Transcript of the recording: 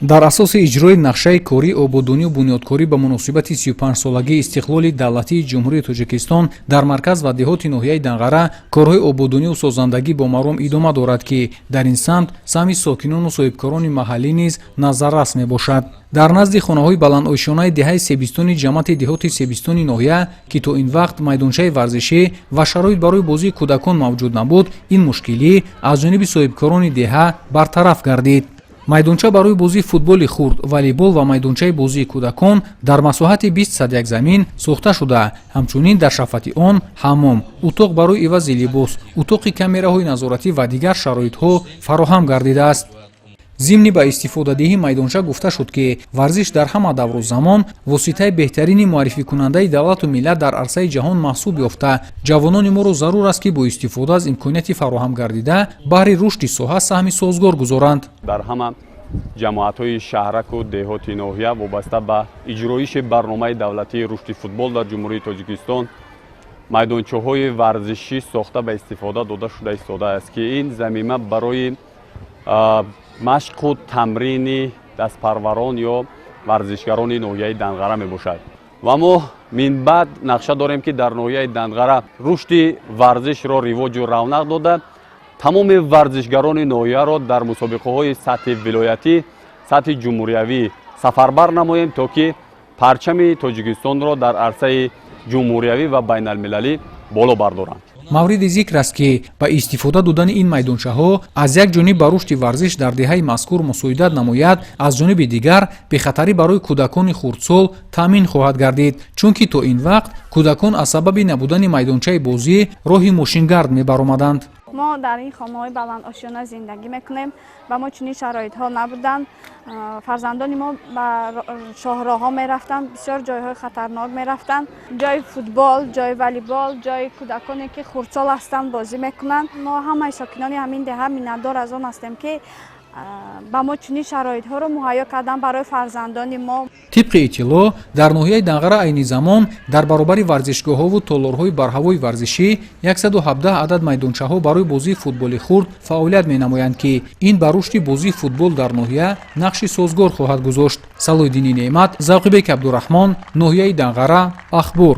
Дар асоси иҷрои нақшаи кории ободонию бунёдкорӣ ба муносибати 35-солагии истиқлоли давлатии Ҷумҳурии Тоҷикистон дар марказ ва деҳоти ноҳияи Данғара корҳои ободонию созандагӣ бо маром идома дорад, ки дар ин самт саҳми сокинону соҳибкорони маҳаллӣ низ назаррас мебошад. Дар назди хонаҳои баландошёнаи деҳаи Себистони ҷамоати деҳоти Себистони ноҳия, ки то ин вақт майдончаи варзишӣ ва шароит барои бозии кӯдакон мавҷуд набуд, ин мушкилӣ аз ҷониби соҳибкорони деҳа бартараф гардид. Майдонча барои бозии футболи хурд, волейбол ва майдончаи бозии кӯдакон дар масоҳати 20 садяк замин сохта шуда, ҳамчунин дар шафати он ҳаммом, утоқ барои ивази либос, утоқи камераҳои назоратӣ ва дигар шароитҳо фароҳам гардидааст. Зимни ба истифодадиҳӣ майдонча гуфта шуд, ки варзиш дар ҳама давру замон воситаи беҳтарини муаррификунандаи давлату миллат дар арсаи ҷаҳон маҳсуб ёфта, ҷавонони моро зарур аст, ки бо истифода аз имконияти фароҳам гардида баҳри рушди соҳа саҳми созгор гузоранд. Дар ҳама ҷамоатҳои шаҳраку деҳоти ноҳия вобаста ба иҷроиши барномаи давлатии рушди футбол дар Ҷумҳурии Тоҷикистон майдончаҳои варзишӣ сохта ба истифода дода шуда истодааст, ки ин замима барои машқу тамрини дастпарварон ё варзишгарони ноҳияи Данғара мебошад. Ва мо минбаъд нақша дорем, ки дар ноҳияи Данғара рушди варзишро ривоҷу равнақ дода, тамоми варзишгарони ноҳияро дар мусобиқаҳои сатҳи вилоятӣ, сатҳи ҷумҳуриявӣ сафарбар намоем, то ки парчами Тоҷикистонро дар арсаи ҷумҳуриявӣ ва байналмилалӣ боло бардоранд. Мавриди зикр аст, ки ба истифода додани ин майдончаҳо аз як ҷониб ба рушди варзиш дар деҳаи мазкур мусоидат намояд, аз ҷониби дигар бехатарӣ барои кӯдакони хурдсол таъмин хоҳад гардид, чунки то ин вақт кӯдакон аз сабаби набудани майдончаи бозӣ роҳи мошингард мебаромаданд. Мо дар ин хонаҳои баландошёна зиндагӣ мекунем. Ба мо чунин шароитҳо набуданд. Фарзандони мо ба шоҳроҳҳо мерафтанд, бисёр ҷойҳои хатарнок мерафтанд. Ҷои футбол, ҷои волейбол, ҷои кӯдаконе, ки хурдсол ҳастанд, бозӣ мекунанд. Мо ҳамаи сокинони ҳамин деҳа миннатдор аз он ҳастем, ки ба мо чунин шароитҳоро муҳайё карданд барои фарзандони мо. Тибқи иттилоъ, дар ноҳияи Данғара айни замон дар баробари варзишгоҳҳову толорҳои барҳавои варзишӣ 117 адад майдончаҳо барои бозии футболи хурд фаъолият менамоянд, ки ин ба рушди бозии футбол дар ноҳия нақши созгор хоҳад гузошт. Салоҳиддини Неъмат, Завқибек Абдураҳмон, ноҳияи Данғара, Ахбор.